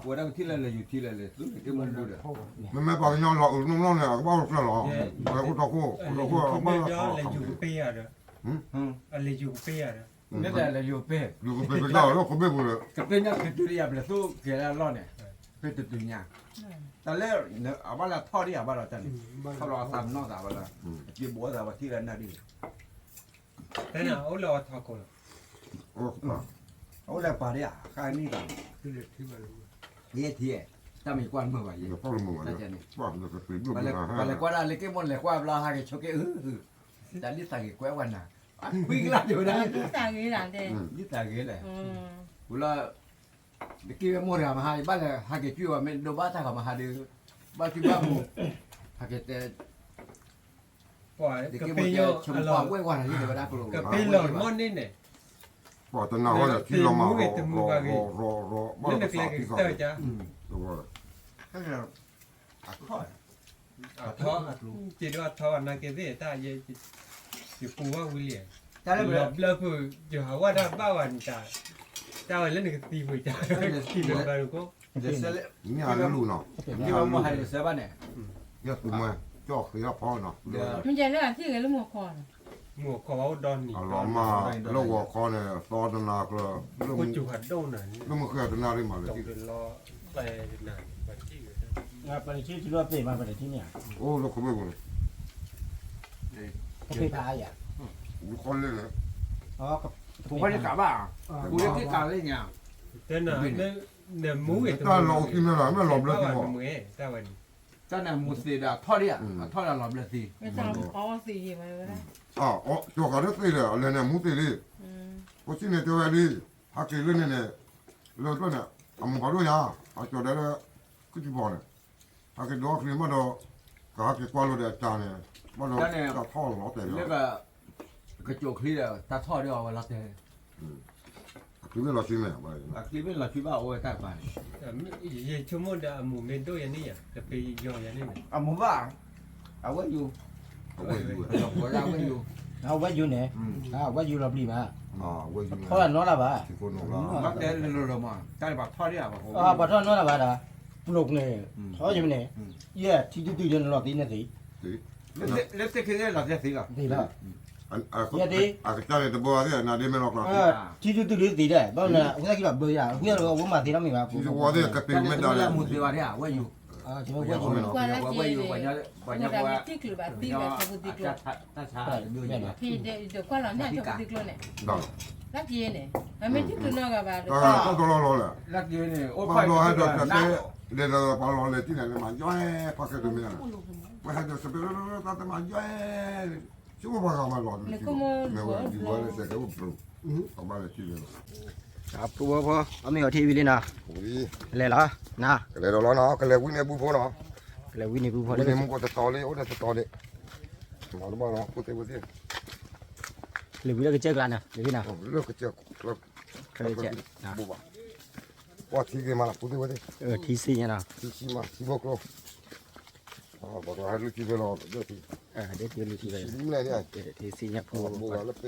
ဝဲဒၣ်ပထံၣ်လၢလဲၤယူၤထံလၢလဲၤသူန့ၣ်က့မူဘူဒီး, မ့မ့ၢ်ပှၤကညီလီၤအုးနီၢ်နီၢ်န့ၣ် အကဘၣ်အိၣ်ကျၢၢ်လီၤ, အိၣ်ထီၣ်ခိၣ် အိၣ်ထီၣ်ခိၣ် အကဘၣ်လီၤထီၣ်, လဲၤယူၤကပ့ၢ်ယၤဒီး, အလဲၤယူၤကပ့ၢ်ယၤဒီး, မ့ၢ်တလဲၤယူၤကပ့ၢ်, ယူၤကပ့ၢ်ကပ့ၢ်ညါကတုၤလၢယၤဘျဲးသိၣ်ကဲၤလၢအလီၢ်န့ၣ်, ဖဲတတုၤညါ, တၢ်လၢ အဘၣ်လၢထီၣ်ဒံး အဘၣ်လီၤတၢ်န့ၣ်, ထီၣ်လီၤအသးမနီၢ်သးဘၣ်လၢ, အက့ဘိးအသးဝဲထံၣ်လၢနၢ်ဒံး, အိၣ်လၢအထီခိၣ်လီၤ, အိၣ်လၢပာ်ဒံးဧါ ဃါနံၣ်တၢ်, ယဲထံ, တၢ်မ့ၢ်ကွၢ်မုာ်ဘၣ်ယဲ, ပှၤလဲၤကွၢ်ဒၣ်လၢက့မိၢ်လဲၤကွၢ်ဘျီဟးက့ၤဆိးက့အု, တၢ်လံသးဂ့ၤကွဲးဝဲနၤ, ခွံကလးတဲဝဲဒၣ်, လံသးဂ့ၤလဲၣ်, ဝံၤလီၤ တက့ၢ်ဝဲမိၢ်တဂၤမဟါ ဘၣ်လၢဟးက့ၤကွံာ်ဝဲ မ့ၢ်ဒိးဘၣ်တၢ်ဂီၤမဟါဒီး, ဘၣ်ကွံာ်ဘၣ်မိၢ်, ဟးက့ၤတဲ, ကပ့ၢ်ယီၤ, ကပ့ၢ်လီၤမီၢ်န့ၣ်န့ၣ်, ပှၤတနၤဝဲန့ၣ် ထံလီၤမး ရီၤရီၤရီၤ ဘၣ်လီၤပသးထံကီၢ်, အထီ, က့ၤဒိးအထီဘၣ်နာ်က့သ့ၣ်တၢ်ယဲ, ယပူၤဝဲဝံၤလံ, တၢ်လၢလီၤဘျၢဖုး, ယဟးဝဲတၢ်ဘၣ်ဝဲန့ၣ်တၢ်, တၢ်ဝဲလၢနကသံပှ့ၤတၢ်, သံပှ့ၤဘၣ်ဒ်ကိး, မ့ၢ်အလူၤနီၤ, မ့ၢ်အလူၤ, ယသူမွဲ, ကၠီၣ်ဃ့အဖီနီၤ, မ့ၢ်လၢအသံၣ်ဂ့ၤလၢမိၢ်ခီ, မိၢ်ခီအိၣ်ဒီနံၤ, အလီၤမၢ်, လၢဂီၤခီန့ၣ် သီတနၤကျၢၤ, လၢမုၢ်ဃ့တနၤရံၣ်မးလၢ ပှၤတထံၣ်တလီၤပ့ၤမး ပှၤတထံၣ်န့ၣ်, အိၣ်လၢခိၣ်ဘ့ၣ်ပူၤန့ၣ်, ကဖ့ဖးယၤ, ဝံခီလ့ၣ်န့ၣ်, ပူၤလၢက့ၤကးဘၣ်, ပူၤလၢက့ၤကးလၢညါ, တၢ်လီၤအိၣ်သံမ့ၢ်လီၤ မ့ၢ်လီၤဘျၢသံမး, တၢ်န့ၣ်မူသ့ဒီးအထီၣ်ဒံးဧါ, အထီၣ်ဒၣ်လီၤဘျၢသံ, ကၠီၤဃာ်ဒၢသ့ဒီး အလဲၤန့ၣ်မူသ့လံ, ပှၤစံၣ်န့ၣ်တဲဝဲလံ, ဟးက့ၤလၢန့ၣ်န့ၣ်, လၢကျၢၢ်န့ၣ်, အမိၢ်ဖးဒိၣ်ယၤ, အကၠီၤဒၣ်လၢ, ကထံပီၤန့ၣ်, ဟးက့ၤဒီးချံမးဒီး, ကဟးက့ၤကွၢ်လိာ်ဒီးအတၢ်န့ၣ်, ဘၣ်ဒီးတၢ်ထီၣ်လီၤတဲာ်လီၤ, ကကၠိချံဒီး တၢ်ထီၣ်ဒီးအဝဲလီၤတဲာ် အချံမ့ၢ်လီၤဆံမဲာ်, အချံမ့ၢ်လီၤဆံဘၣ်အိၣ်ဝဲတၢ်ကပၤန့ၣ်, ယဆိကမိၣ်ဒီးအမူးမ့ၢ်ဒိၣ်ယၤန့ၣ်ယၤ တပ့ၤယီၤယၤန့ၣ်န့ၣ်, အမူးဘၣ်, အဝဲယူၤ, အဝဲယူၤ, အဝဲယူၤန့ၣ်, အဝဲယူၤလီၤပျံၤမး, ထီၣ်နီတၢ်ဘၣ်, ဘၣ်တဲလၢလၢလၢမး, တၢ်ပှၤထီၣ်ဒံးဧါ, ပှၤထီၣ်နီတၢ်ဘၣ်ဒီး, ပလိာ်န့ၣ်, ထီၣ်ယမ့ၢ်န့ၣ်, ယဲထံတုၤတုၤဒီးနလီၤသံန့ၣ်သ့, လၢသ့ၣ်ခဲလၢာ်လီၤသ့သ့လီၤ, သ့လီၤ, ယဲဒၣ်, အကစၢ်န့ၣ်တဘၣ်သ့ၣ်နၤဒ်မ့ၢ်လီၤကျီ, ထံတုၤတုၤဒ်သ့ဒၣ် ဘၣ်မနုၤ အဝဲသ့ၣ်ကဘၣ်ဘၣ်ယၤ အဝဲမၤသ့နီတမံၤဘၣ်, သ့ဝဲသ့ၣ်ကတုၤမ့ၢ်တၢ်လဲၣ်, ဝဲယူၤ, ဝဲယူၤ, ဝဲယူၤ, ဝဲယူၤ, တၢ်ဆါတမံၤန့ၣ်, န့ၣ်, အမ့ၢ်ထံၣ်ကျုးဘၣ်သံဒီးပှၤကူသံကျိန့ၣ်, လၢက့န့ၣ်, တၢ်လီၤဟဲဒီးတၢ်တဲ, လဲၤဒီးပှၤလီၤလဲၤတံၢ်န့ၣ် လဲၤမၤယွဲ, ပှၤကဲတမ့ၢ်, ပှၤဟဲဒီးစပ့းတၢ်တမၤယွဲ, ဆိကမိၣ်ပှၤဂၤမၤလီၤတမံၤ, မ့ၢ်ဝဲဒ်ဝဲလၢစဲးကဲအိၣ်ပျိ, ပှၤဘၣ်လဲၤတံၢ်န့ၣ်လီၤ, အဖိဖိ, အမ့ၢ်အီၤထံၣ်ဝံၤလံနီၤ, လဲၤလီၤ, ကလဲၤဒီးလီၤနီၤ, ကလဲၤဝံန့ၢ်ဘူဖိနီၤ, ကလဲၤဝံန့ၢ်ဘူဖိလၢန့ၣ်မူကတတီၤလံ အိၣ်ဒီးတတီၤလံ, မၤတဘၣ်နီၤ ဖိ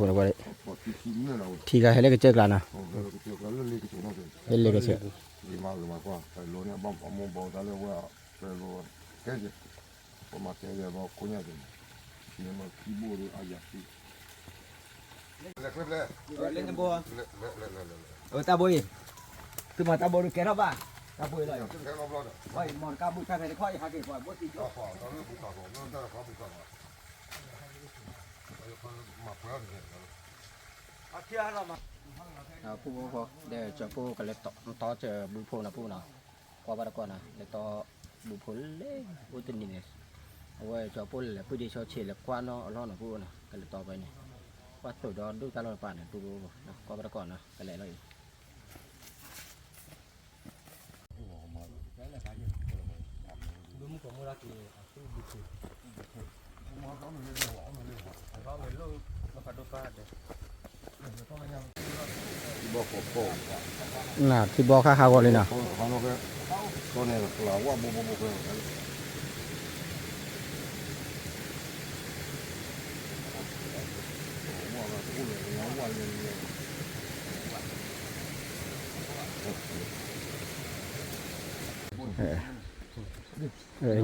သ့ၣ်ဝဲသ့ၣ် လဲၤဝံလၢကစၢၢ်ကျါန့ၣ်, လၢကစၢၢ်, ဘၣ်, ပှၤထံက့ၤမးလီၤ ဖိသ့ၣ်ဝဲသ့ၣ်, ထံဆံညါနီၤ, ထံဆံမး ထံဖိကျိ, ပှၤကျါဟဲလွံၢ်ထံဖဲလီၤ, ထံဆံညါဖိ, ထံဆံမးပူဖိ, ထံဂၤဟဲလၢကစၢၢ်ကျါနီၤ, ဟဲလၢကစၢၢ်, တၢ်ဘိအံၤ, သုမၤတၢ်ဘိဒီးကဲထီၣ်ဘၣ်, တၢ်ဘိအံၤလီၤ, မ့ၢ်တကါဘုၣ်တၢ်ဖဲတခီအံၤဟးက့ၤပှၤဘိသံကျိ, ဖိဖိဖိ, ဒီးကၠီၤဖိကလဲၤတီၢ်ဘုဖိနီၤ ဖိနီၤ, ကွၢ်ဘၣ်တကီၢ်နီၤ လဲၤတီၢ်ဘုဖိလဲၣ်, အိၣ်တနံၤန့ၣ်, အဝဲကၠီၤဖိလဲၤလဲၤပှ့ၤဒ့ဆီဆ့လဲၤကွၢ်နီၣ်အလီၢ်နီၤ ဖိနီၤ ကလဲၤတီၢ်ဖဲန့ၣ်, ကွၢ်သိးဒီးဒိၣ်တၢ်လီၢ်တပၤန့ၣ် ဖိဖိဖိ, ကွၢ်ဘၣ်တကီၢ်နီၤ ကလဲၤလီၤအံၤ ဘုမူကီၢ်မူဒါက့ၤ အသူဘုခိၣ်, ဘုမူကီၢ်မူဒါက့ၤ အဘၣ်ဝဲလိၣ် ဘၣ်ဃးဒိၣ်ပၢ်ဒီး ထံဘီခါဟးဂီၤလံနီၤ.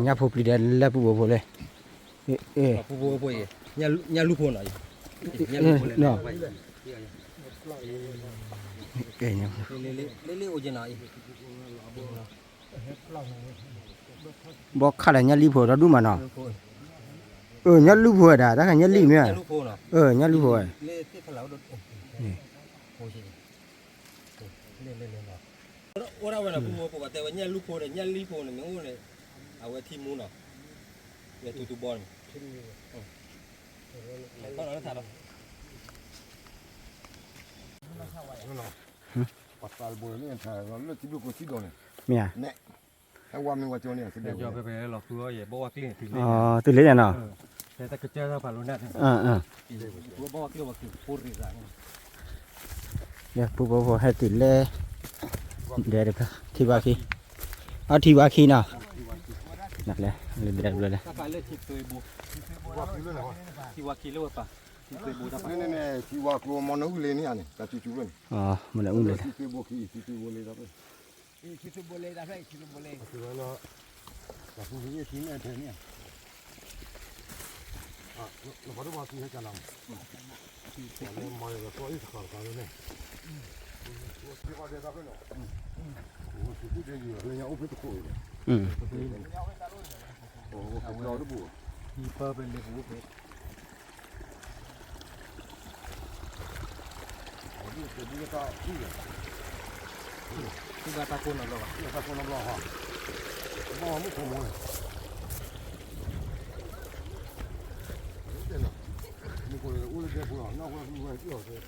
ညၣ်ဖိပျံၤဒီးလၢပူၤဘိဖိလၢ ပူၤဘိဖိအံၤ ညၣ်လူၢ်ဖိနီၤ, ညၣ်လူၢ်ဖိလၢ လ့လ့အိၣ်ကနီၤအံၤ ဘီခါဒီးညၣ်လံၢ်ဖိဒီဒူၣ်မးနီၤ. အၢ ညၣ်လူၢ်ဖိဝဲဒၣ် တၢ်ခါညၣ်လံၢ်မ့ၢ်, အၢ ညၣ်လူၢ်ဖိဝဲ အိၣ်ဒၣ်ဝဲန့ၣ် ပူၤဖိပှၤတဲဝဲညၣ်လူၢ်ဖိဒီး ညၣ်လံၢ်ဖိန့ၣ် မ့ၢ်အိၣ်န့ၣ် အဝဲထံမူနီၤ, ဝဲထူထူဘီန့ၣ် ပှၤသးတဘိန့ၣ် လၢထံဒိၣ်ကီၢ်ထံဒိၣ်န့ၣ် မ့ၢ်ဧါ, ဟဲဝါမ့ၢ်ဝါကၠိန့ၣ် သုလ့ၣ်ညါနီၤ, သုလ့ၣ်ညါနီၤ, ပူၤဖိဖိဟဲတုၤလၢ ဒဲတဖျၢၣ် ထံဝါခံ, အထံဝါခံနီၤ, လၢဒဲတဖျၢၣ်လၢ ထံဝါကျိမနုၤဂ့ၤလ့န့ၣ်န့ၣ် ထံဝါကျိမနုၤဂ့ၤလ့န့ၣ် တၢ်စူၤစူၤဖျၢၣ်န့ၣ်, မနုၤဂ့ၤလ့ ထံသုးဘိခံ ထံသုးဘိလ့တၢ်ဖဲ ထံသုးဘိလ့တၢ်ဖဲ ထံသုးဘိလ့ ထံသုးဘိလ့ နပှၤဒိၣ်ပှၤသံဟဲကနၤမး, မၤလၢကီၢ်အံၤတခါတခါလၢန့ၣ်, ပၢ်ဖဲလ့ပူၤဖဲ သုဘၣ်တၢ်ကိၢ်နီတဘျီဘၣ်, တၢ်ကိၢ်နီတဘျီဘၣ်, ဘၣ်မုၢ်ခိၣ်မူန့ၣ်, မုၢ်ခိၣ်အိၣ်လၢဒဲဖိလီၤ နီၢ်ဝဲမုၢ်ဝဲအီၤသ့,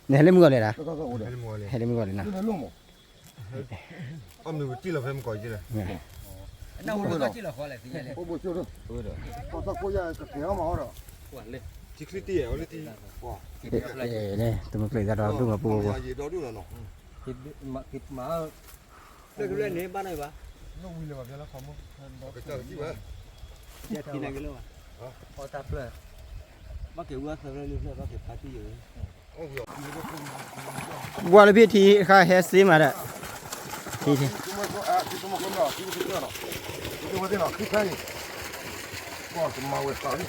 နဟဲလၢမုၢ်ဂီၤလဲၣ်ဒၣ်, ဟဲလၢမုၢ်ဂီၤလဲၣ်နီၤ, ဟဲလၢမုၢ်ဂီၤလဲၣ်နီၤ, တမုၢ်ကျိၤသၣ်ထီၣ်လၢမုၢ်ဂီၤလဲၣ်, တမုၢ်ကျိၤသၣ်ထီၣ်ဒိၣ်မးပူၤပူၤ, အီၣ်တၢ်ဖျၢၣ်, ဘၣ်က့ၤဝဲသၢဖျၢၣ်လွံၢ်ဖျၢၣ် ဘၣ်က့ၤဖးတံၢ်ယိာ်ဝဲ, ဝါလၢဖံထံခါဟဲစ့မးဒီး, ထံထံ, ဝဲသ့ၣ်နီၤ ခံဖဲအံၤ, ကမၤဝဲသးလံ,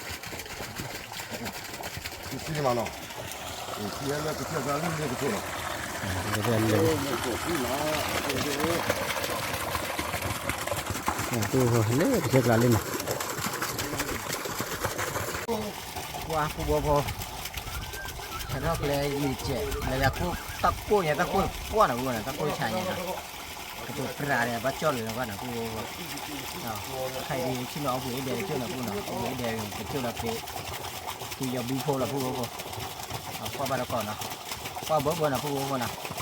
ထံထံမးနီၤ, ထံဟဲလၢကစၢၢ်သးလံလၢကစၢၢ်နီၤ, လၢကစၢၢ်ကျါလံနီၤ ကွၢ်ဖိဘိဖိ, ဟဲထီၣ်ကျဲယံာ်ကဲး လၢယၤကိၢ် တၢ်ကိၢ်ညါ တၢ်ကိၢ်ပှၢ်နီၤ ဝဲန့ၣ် တၢ်ကိၢ်ဆါညါနီၤ, ကတိၤပြးန့ၣ် ဘၣ်ကၠီၣ်လၢၤဘၣ်နီၤ ဖိဘိဖိ, ခဲအံၤဆ့ၣ်နီၤအပူၤအ့ဒဲးတကၠိၢ်နီၤ ဖိနီၤ အပူၤအ့ဒဲးတကၠိၢ်လီၤက့ၤ, က့ၤယီၤဘုဖိလီၤ ဖိဘိဖိ, ကွၢ်ဘၣ်တကီၢ်နီၤ, ကွၢ်ဘၣ်ဘၣ်နီၤ ဖိဘိဖိနီၤ,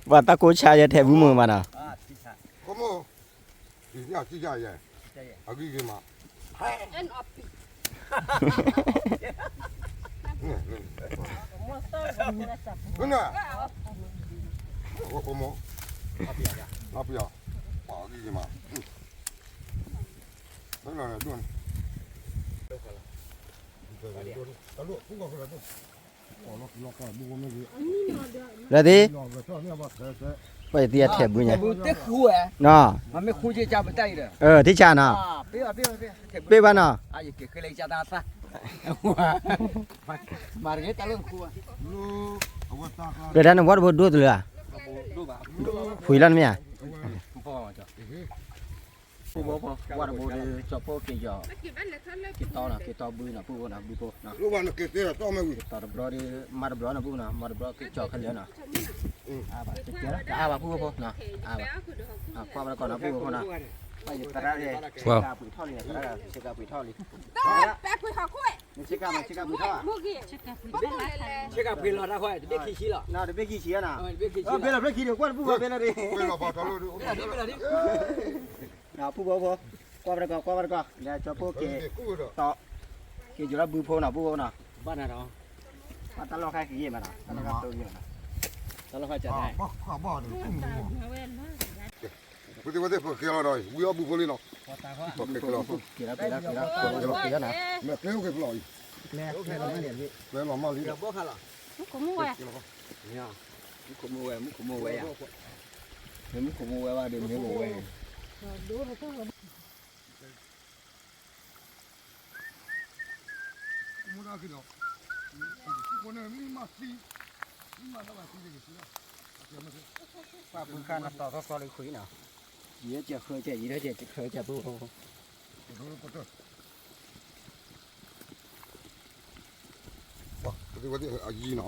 ပှၤတၢ်ကိၢ်ဆါယဲထဲးဘုမုာ်မးနီၤ, အဂံၢ်ဂ့ၤမး, အဂံၢ်ဂ့ၤမး, လၢသ့ၣ်, ပှၤယသံအထဲးဘုညါ, မ့ၢ်ဃူကၢ်ပတၢ်အံၤဒီး, ထံဆါနီၤ, ပ့ၢ်ဘၣ်နီၤ, လၢတၢ်န့ၣ်ဝဲတဘိဒိၣ်တလၢဧါ, ဖှံလီၤနမ့ၢ်ဧါ, ပ ပူဖိဖိ ကွၢ်တဘိဒီး ကၠီဖိက့ၤယီၤ က့ၤတီနီၤ က့ၤတီဘုနီၤ ပူဖိနီၤ ဘုဖိနီၤ က့ၤတီတဘျီဒီး မၤတဘျီနီၤ ပူဖိနီၤ မၤတဘျီက့ၤကၠီခဲလၢာ်နီၤ အါဘၣ် တကဲလၢ တအါဘၣ် ပူဖိဖိနီၤ အါဘၣ် ကွၢ်ဘၣ်တကီၢ်နီၤ ပူဖိဖိနီၤ ပှၤယသရၣ်န့ၣ် ဆ့ကၤပှ့ၤထီၣ်လံ သရၣ်ဆ့ကၤပှ့ၤထီၣ်လံ ဆ့ကၤမၤဆ့ကၤပှ့ၤထီၣ် ဆ့ကၤပှ့ၤလီၤတၢ်ခွဲး တဘ့ၣ်ခံဆံလီၤ နီၤ တဘ့ၣ်ခံဆံနီၤ ဘ့ၣ်လီၤဖျၢၣ်ခံဒီး ကွၢ်တပူဖိဖဲလၢာ်ဒီး ပူဖိဖိ ကွၢ်ဘၣ်တကီၢ် ကွၢ်ဘၣ်တကီၢ် လဲၤကၠီဖိက့ၤ တီ က့ၤယီၤလၢဘုဖိနီၤ ပူဖိနီၤ ဘၣ်နၤဒီး တၢ်လီၢ်ခါက့ၤယဲၢ်မးနီၤ တၢ်လီၢ်ခါက့ၤယဲၢ်မးနီၤ တၢ်လီၢ်ခါက့ၤ ပသ့ဝဲသ့ၣ်ပကဲလီၤဒီး ဝံၤအီၣ်ဘုဖိလံနီၤ ပကဲလီၤ ကဲလီၤ ကဲလီၤ ကဲလီၤ ကဲလီၤ ကဲလီၤ ကဲလီၤ ကဲလီၤ ကဲလီၤ ကဲလီၤ ကဲလီၤမးလံ မူခိၣ်မူဝဲ မူခိၣ်မူဝဲ မူခိၣ်မူဝဲယၤ မ့ၢ်မူခိၣ်မူဝဲဘၣ်ဒီး မ့ၢ်ဝဲဝဲ ပှၤဖုခါနတီၢ်သီသီလၢခွံနီၤ ယံၤဒီးကဲးဃၢကဲး ယံၤဒီးကဲးဃၢကဲး ပူဖိ ပှၤ ပသ့ဝဲသ့ၣ်အယံၤနီၤ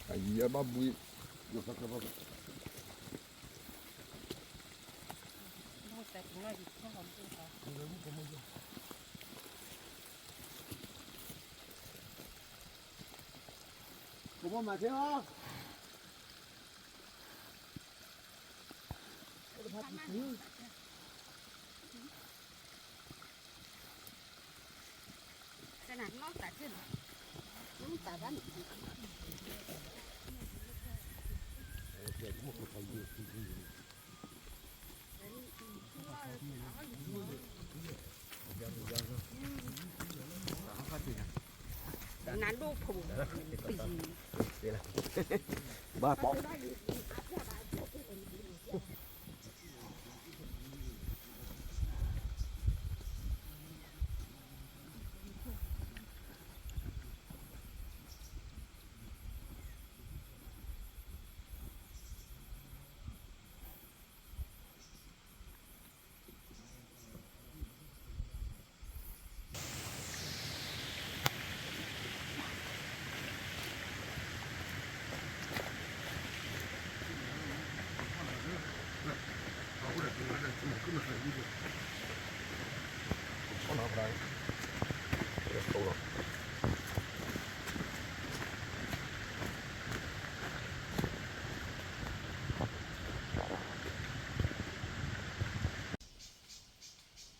အယံၤအဘၣ်ဘှံး ကဘီမၤထဲ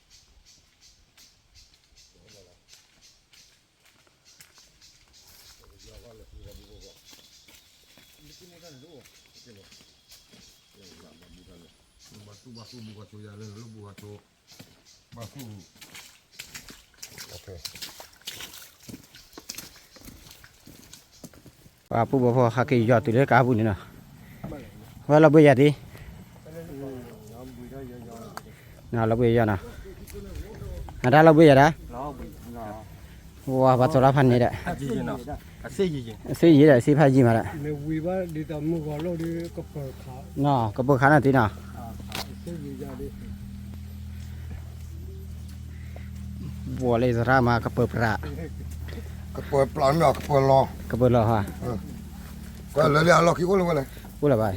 အီၤ နဒိၣ်ဖိ ဘၣ်ပီ ပှၤပူဖိဖိ ဟဲက့ၤယီၤတုၤလၢကါပူၤန့ၣ်နီၤ, ဝဲလီၤဘှံးယၤဒံး, လီၤဘှံးယၤနီၤ, အတၢ်လီၤဘှံးယၤဒၣ်, ဝါ ပှၤသိးလီၤဖးန့ၣ်ဒီး, အစ့ယံၤဒီး အစ့ဖးယံၤမးဒီး, ကပၢၤခးနီၤတံၢ်နီၤ ဘိးလၢသရၣ်မၤကပၢၤပြး, ကပၢၤပြးမ့ၢ်ကပၢၤလီၤ, ကပၢၤလီၤဟါ, လၢလၢအလီၢ်ခံအိၣ်လၢဝဲလဲၣ်, အိၣ်လၢၤဘၣ်, အိၣ်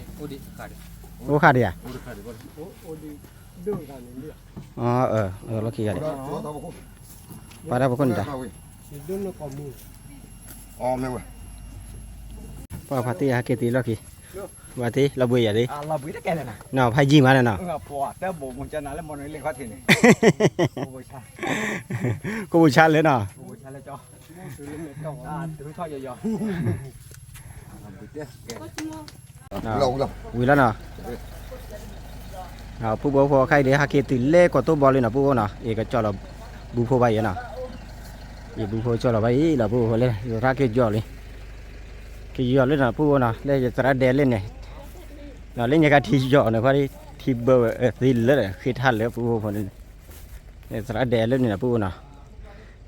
ဃာ်ဒံးဧါ, လီၢ်ခံဂၤဒံး, ပှၤတၢ်ဖိခိၣ်န့ၣ်တၢ်, ပှၤဖါတံၢ်ဟဲက့ၤတံၢ်လီၢ်ခံ, ဘၣ်တံၢ်လီၤဘှံးယၤဒံး, နီၤ ဖးယံၤမးန့ၣ်နီၤ ကိးပူၤဆါလၢနီၤ, ဝံၤလီၤနီၤ, ဖုဖိဖိခါအံၤဒီး ဟဲက့ၤတုၤလၢကီၢ်တိၢ်ဘီလံနီၤ ပူဖိနီၤ, အံၤကကၠီလီၤဘုဖိဘၣ်အံၤနီၤ, အံၤဘုဖိကၠီလီၤဘၣ်အံၤလီၤ ပူဖိလၢ ယသရၣ်က့ၤယီၤလံ, က့ၤယီၤလၢနီၤ ပူဖိနီၤ လၢယသရၣ်ဒဲးလၢန့ၣ်, လၢညါခါထံယီၤန့ၣ် ဖါဒံၣ် ထံဘၢဝဲသ့လၢ ဃ့ထါလၢပူဖိဖိန့ၣ်, သရၣ်ဒဲးလၢန့ၣ်နီၤ ပူဖိနီၤ,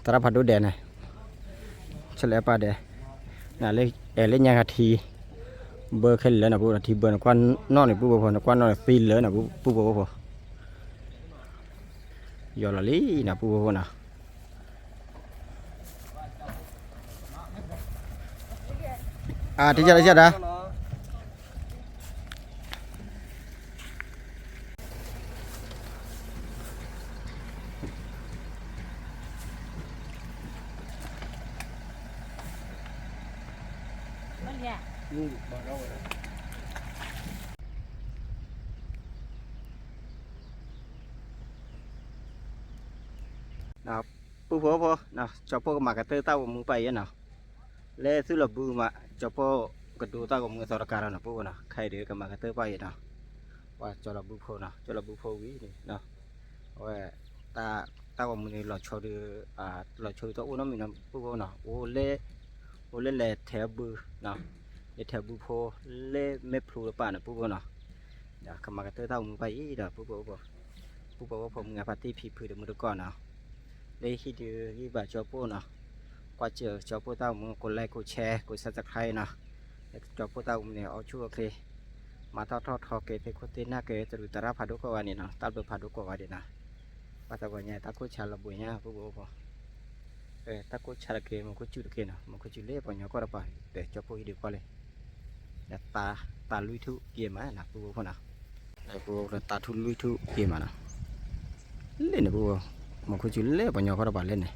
သရၣ်ဖးဒိၣ်ဒဲးန့ၣ် ဆဲးလၢပၢ်ဒဲး, နလၢအဲၣ်လၢညါခါထံ ဘၢခဲလၢာ်နီၤ ပူဖိနီၤ ထံဘၢန့ၣ် ကွၢ်နီၣ်န့ၣ် ပူဖိဖိန့ၣ် ကွၢ်နီၣ်န့ၣ်သ့လၢနီၤ ပူဖိဖိ, ယီၤလီၤလံနီၤ ပုၢ်ဖိဖိနီၤ. အတကၢ်တကၢ်ဒၣ် ပုၢ်ဖိဖိ, ကၠီဖိကမၤကတၢၢ်တၢ်ဂီၤမူပၢ်အံၤနီၤ, လၢသုလီၤဘုမး ကၠီဖိကဒိတၢ်ဂီၤမူအသီတကါလီၤနီၤ ပုၢ်ဖိနီၤ, ခဲအံၤဒီးကမၤကတၢၢ်ပၢ်အံၤနီၤ, ပှၤကၠီလီၤဘုဖိနီၤ, ကၠီလီၤဘုဖိဝံၤန့ၣ်နီၤ, အဝဲ တၢ်ဂီၤမူန့ၣ် လီၤဆီဒုးတအိၣ်နီတမံၤနီၤ ပုၢ်ဖိနီၤ, အိၣ်လၢလဲၤထဲးဘု, လဲၤထဲးဘုဖိ လၢမဲာ်ဖျိတပၤန့ၣ် ပုၢ်ဖိနီၤ, ဒီးကမၤကတၢၢ်တၢ်ဂီၤမူပၢ်အံၤဒီး ပုၢ်ဖိ ပုၢ်ဖိဖိမုၢ်အဖါတံၢ်ဖံဖုဒီးမုၢ်တကိးနီၤ, လၢဟံၣ်ဒုးဂံၢ်ဘၣ်ကၠီဖိနီၤ, ကွၢ်စၢၤကၠီဖိတၢ်ဂီၤမူ ကိးlike ကိးshare ကိးsubscribeနီၤ, လၢကၠီဖိတၢ်ဂီၤမူန့ၣ် အီၣ်ဆူၣ်အီၣ်ချ့, မၤထီၣ်ထီၣ်ထီက့ၤသ့ၣ်ခိၣ်သ့ၣ်နၢ်က့ၤ တရူးတရၣ်ဖးဒိၣ်ကိးဂၤဒဲးနီၤ, တၢ်ဘျုးဖးဒိၣ်ကိးဂၤဒဲးနီၤ, ဘၣ်သးပှၤညါတၢ်ကိၢ်ဆၣ်လီၤဘှံးညါ ပုၢ်ဖိဖိ, တၢ်ကိၢ်ဆၣ်တက့ၢ် မူခိၣ်စူၤတက့ၢ်နီၤ, မူခိၣ်စူၤလၢပှၤကညီကီၢ်တပၤ, ဒီးကၠီဖိဟံၣ်ဒုးကွၢ်လံ, တၢ်လွံၢ်ထူၣ်က့ၤမးနီၤ ပုၢ်ဖိဖိနီၤ, ပုၢ်ဖိဖိတၢ်ထူၣ်လွံၢ်ထူၣ်က့ၤမးနီၤ, လၢန့ၣ် ပုၢ်ဖိ, မူခိၣ်စူၤလၢပှၤကညီကီၢ်တပၤလၢန့ၣ်,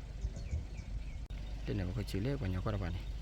လၢန့ၣ် မူခိၣ်စူၤလၢပှၤကညီကီၢ်တပၤန့ၣ်